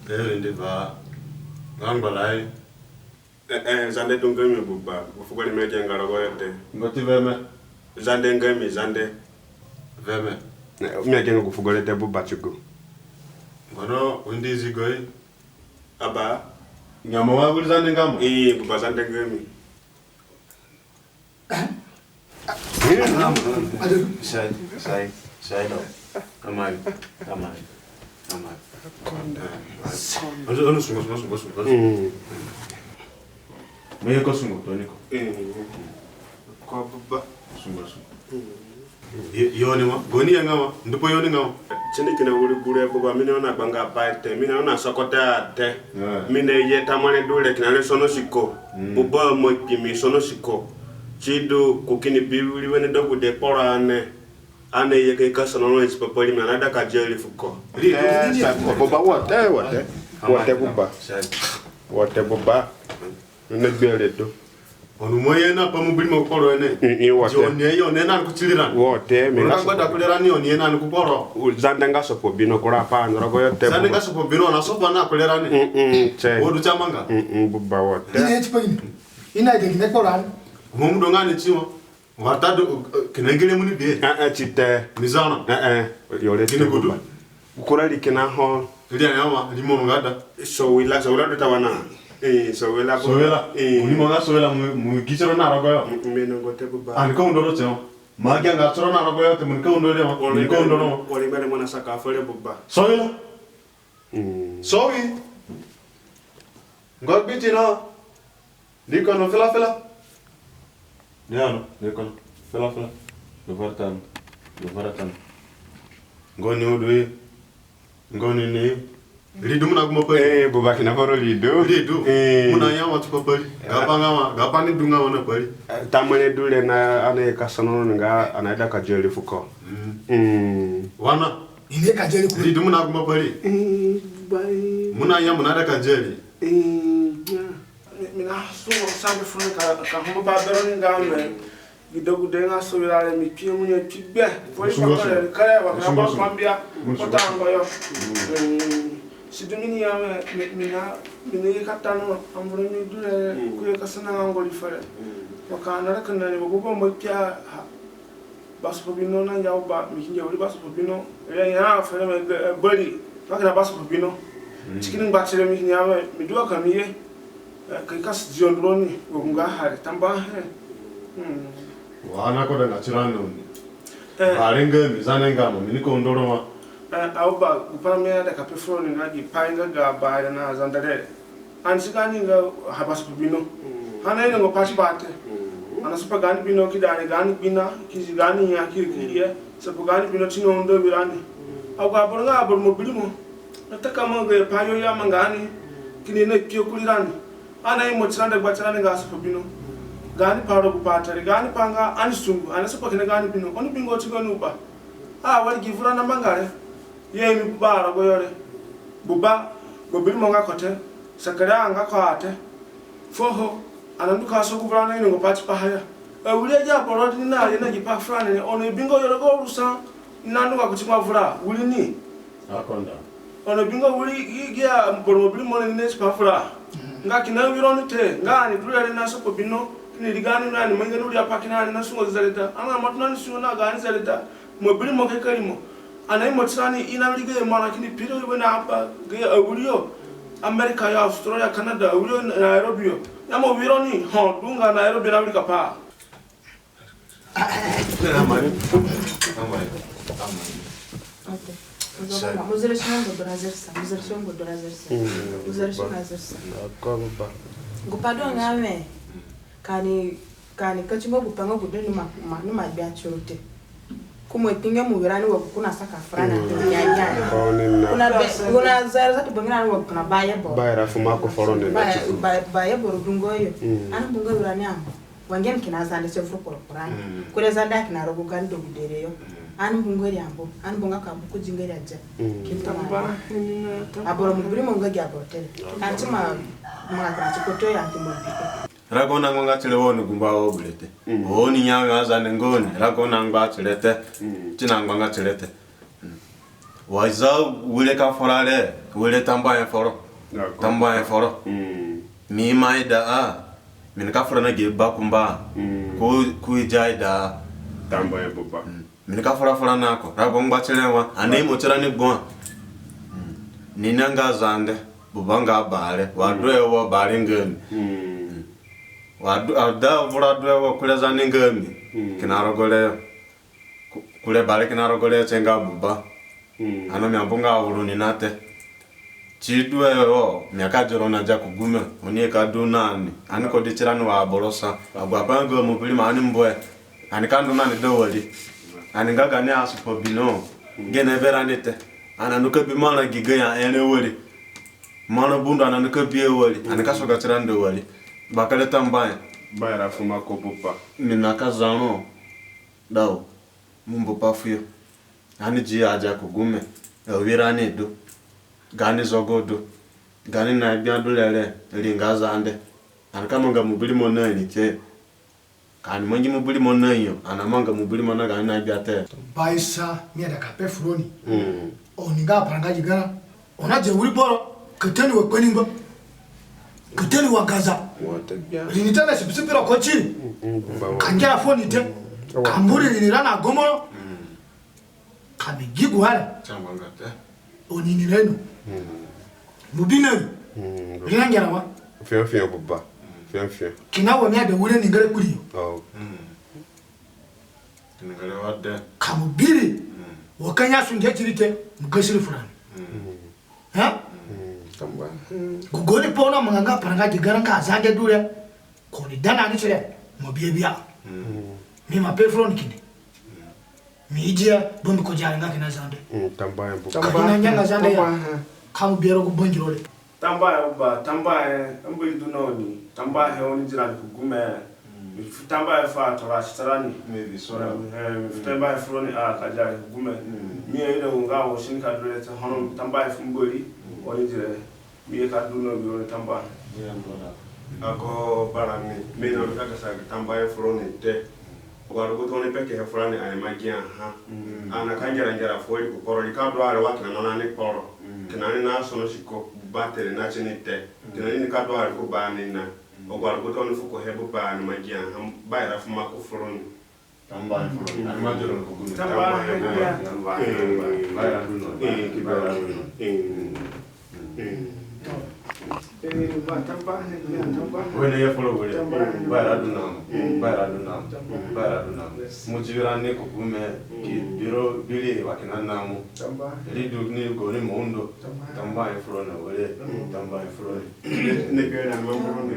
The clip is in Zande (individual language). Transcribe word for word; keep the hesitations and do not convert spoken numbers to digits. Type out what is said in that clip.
Eri ndi va. Nga ngbalai. Eh, eh, Zande du nga mi buba. Gu fugo re mi agianga rogoyo te. Ngo ti veme. Zande nga mi Zande. Veme. Eh, mi agianga gu fugo re te buba tigo. Ngono undi zigoi. Aba. Nyama wa guri Zande nga mo. Eh, buba Zande nga mi. Sai, sai, sai no. Come on, come on, come on. Ono, ono, sunga, sunga, sunga, sunga. Mm. Mo ye ko sunga, Tony ko. Mm. Ko baba. Sunga, sunga. Mm. Yo, yo ni wa, goni ya nga wa, ndupo yo ni nga wa. Tini kina wiri gure buba, mi na ona gbanga pai te, mi na ona sokote a te. Yeah. Mi na ye tamare du re kina re sono siko. Mm. Buba mo kpi mi sono siko. Sidu ko kini bi wiri wene dogu de kporo ane. Ane ye ke ka sono no isi papari mi ana da ka jeri fuko. Ri du ni ya. Buba wo te, wo te. Wo te buba. Wo te buba. Na gbere do. Ono mo ye na pa mo biri mo kporo ene. Mm, mm, wo te. Yo ne, yo ne na ku tiri ran. Wo te, mi nga sopo. Ku ran yo ne na ku kporo. Zande nga sopo bino kura pa na rogoyo te. Zande nga sopo bino na sopo na ku ran. Mm, mm, te. Wo du chamanga. Mm, mm, buba wo te. Ina tipa ni. Ina de ni kporo ran. Mo mu do nga ni tiwa. Wata do, eh, kina ngere muni be. Eh, eh, ti te. Mi zana. Eh, eh. Yo re te buba. Kura ri kina ho. Ri anya wa, ri mo nga da. So wila, so wila do tawana. Eh, so wila. So wila. Eh. Ri mo nga so wila mu, mu gi tiro na rogoyo. Mm, mi no go te buba. Ani ka undo ro te. Ma gi anga tiro na rogoyo te mu ka undo re ma. Mu ka undo ro. Ori mere mo na saka fere buba. So wila. Mm. So wi. Ngo biti no. Ni kono fila fila. Ni ano, ni kono fila fila. Lu faratan, lu faratan. Ngoni udui. Ngoni ni. Ridu muna kuma pari. Eh, buba kina foro ridu. Ridu. Eh. Muna ya wa tupa pari. Gapa nga wa, gapa ni du nga wa na pari. Eh, tamare du re na ane ka sono nga ana da ka jeri fuko. Mm. Mm. Wana. Ine ka jeri ku. Ridu muna kuma pari. Mm, bai. Muna ya muna da ka jeri. Mm, ya. Mi, mi na sungo sande funi ka, ka humba ba bero ni nga me. Gi dogu de nga so wira re mi kpi mu nye kpi gbe. Fo ri sungo, kpakpa re kare wa ka ba sungo, sungo. Kpambia. Sungo. Kota ngo yo. Mm. Mm. Sidu mi ni ya me, mi, mi na, mi ni ka tano, amburu mi du re, mm, ku ye ka sana nga ngori fere. Mm. Wa ka na re ka na ni, wa buba mo kpi a, ha. Basopo bino na nyawu ba, mi ki nyawu ri basopo bino. Ere ya fere me, eh, bari. Wa kina basopo bino. Mm. Ti kini ngbatire mi ki nya me, mi du wa ka mi ye. Eh, ka i ka si dio nduroni, wa gu nga hari, tamba he. Mm. Wa na ko da nga tirani oni. Eh. Ba re nga mi, Zande nga mo, mi ni ka undo ro wa. Eh, awu ba, gu pa mi aida ka pe furoni nga gi pai nga ga ba re na Zande re. Ani si gaani nga ha basopo bino. Mm. Ani ainonga pa tipa te. Mm. Ani asopa gaani bino ki da ani gaani gbina, ki zi gaani ya, ki ri ki ye. Sopo gaani bino ti ni undo wirani. Mm. Agu aboro nga aboro mo biri mo. Na taka mo nga pa yo ya manga ani. Mm. Kini na kpio kurirani. Ani aimo tirani dagbatirani nga sopo bino. Mm. Gaani pa rogo gu pa te re, gaani pa nga ani sungu, ani asopa kina gaani bino. Oni bingo ti gaani uba. A, wari gi vura na manga re. Ye mi buba arago yo re. Buba, gu biri mo nga ko te, sakare a nga ko a te. Fuo ho, ani ndu ka so gu vura na inonga pa tipaha ya. Awiri agi aboro di ni na ye na gi pa furani re, ono i bingo yo rogo rusa, ni na ndu ka kuti ngba vura, wiri ni. Akonda. Ono bingo wiri gi, gi aboro mo biri mo ni na tipa fura. Nga kina wiro ni te, nga ani du re na sopo bino, kini ri gaani na ni mangi ni wiri apa kina ani na sungo zereda. Ani ma tona ni sungo na gaani zereda. Mo biri mo ke kari mo. Ani aimo tirani i na wiri gayo marã kini piro i we na apa gayo awiri yo. America yo, Australia, Canada, awiri yo Nairobi yo. Ya mo wiro ni ho du nga Nairobi na wiri ka pa. Amai. Amai. Amai. Muzereshi na ngo dora zersa, muzereshi na ngo dora zersa. Mm. Muzereshi na zersa. Ko ba. Gu pa du nga me. Ka ani, ka ani ka ti ngo gu pa nga gu du ni ma, ma, ni ma gbia tiro te. Ku mo kpi nga mo wirani wa gu ko na saka furani. Mm. Ya, ya. Ko ni na. Ko na be, ko na zara zatu bangirani wa gu ko na baye boro. Baye ra fu ma ko foro ni. Baye, baye, baye boro du nga yo. Mm. Ani bunga wirani ambu. Wa nge mi kina Zande se fu kporo kporo ani. Mm. Kure Zande a kina rogo gaani dogu de re yo. Mm. Ani bunga ri ambu, ani bunga ka buku di nga ri adia. Mm. Ki tamba. Aboro mo biri mo nga gi aboro te re. Ka ani ti ma, ma ka ani ti koto ya ki mo bi. Rago na ngbanga tire wo ni gumba wo bire te. Mm. Wo ni nya wa Zande nga oni, rago na ngba tire te. Mm. Ti na ngbanga tire te. Mm. Wa za wire ka fura re, Were tambuahe foro. Tambuahe foro. Mm. Mi ima ida a. Mi nika fura na gi bakumba. Mm. Ku, ku ija ida a. Tambuahe buba. Mm. Mi nika fura fura na ko. Rago ngba tire wa. Ani imo tirani gbua. Mm. Ni na nga Zande. Buba nga Bare. Wa du e wo Bare nga mi. Mm. Wa du, ada vura du e wo kure Zande nga mi. Mm. Kina rogo re. Ku-, kure Bare kina rogo re tie nga buba. Mm. Ono mi ambunga uru ni na te. Ti du e wo, mi aka di ro na dia ku gume, oni ka du na ni. Ani ko di tirani wa aboro sa. Agu apai nga mubirimo ani mbu e. Ani ka ndu na ni do wari. Ani nga gani asupo bino. Mm. Gene berani te. Ani andu ka bi marã gi gayo ere wari. Marã bundu ani andu ka bi e wari. Ani ka soga tirani do wari. Bakere tambuahe. Baira fu mako buba. Mi na ka za ro. Dao. Mo mbu pa fuyo. Ani di adia ku gume. Awirani du. Gani zogo du. Gani na gbia du re re. Ri nga Zande. Ani ka manga mubirimo na ni te. Ka ani mangi mubirimo na yo. Ani amanga mubirimo na gani na gbia te. Baisa mi aida ka pe furoni. Mm. Oni nga paranga gi garã. Oni adia wiri boro, ka ta ni wa kpaningba, ka ta ni wa gaza. Ri ni ta na sipisipi ro ko tiri. Ka ngera fuo ni te. Ka mburi ri ni ra na gomoro. Ka mi gi gu ha re. Oni ni reno. Mo bi na ri. Ri na ngera wa. Fiõ fiõ buba. Fiõ fiõ. Kina wa mi aida wiri ni ngere kpuri yo. Ka mo bi ri, wa ka nyasunge tiri te, mo gasi ri furani. Ha? Gu gaoni pai oni amanga nga paranga gi garã nga Azande du re, ka oni da na ni tire, mo bi e bia. Mi ima pe furoni kindi. Mi idi e, bambiko dia re nga kina Zande. Ka mi na nyanga Zande ya. Ka mo bi e rogo bangiro re. Tambuahe buba, tambuahe, Mbori du na oni, tambuahe oni di rani ku gume. Mi fu tambuahe fu atoro atitirani. Mi fu tambuahe furoni a ka dia ku gume. Mi aida gu nga wo si ni ka du re te, ono tambuahe fu Mbori, oni di re. Mi ye ka du na wironi tambuahe. Ako barani, mi na ka gasa gi tambuahe furoni te. Wa du gu toni peke he furani ani ima gia ha. Ani ka ngera ngera fuo ri ku kporo, ri ka du a re wa kina na ni kporo. Kina ni na sono siko ba te re na tini te. Kina ni ka du a re ku ba ni na. Wa du gu toni fuko he buba ani ima gia ha. Baira fu mako furoni. Tambuahe furoni. Ani ima joro ku gume. Tambuahe. Baira du na. Baira du na. Wene ye foro were. Baira du na mo. Baira du na mo. Baira du na mo. Mo di wirani ku gume. Ki biro biri wa kina na mo. Ri du ni gaoni mo undo. Tambuahe furoni were. Tambuahe furoni. Ne, ne kere na mo furoni.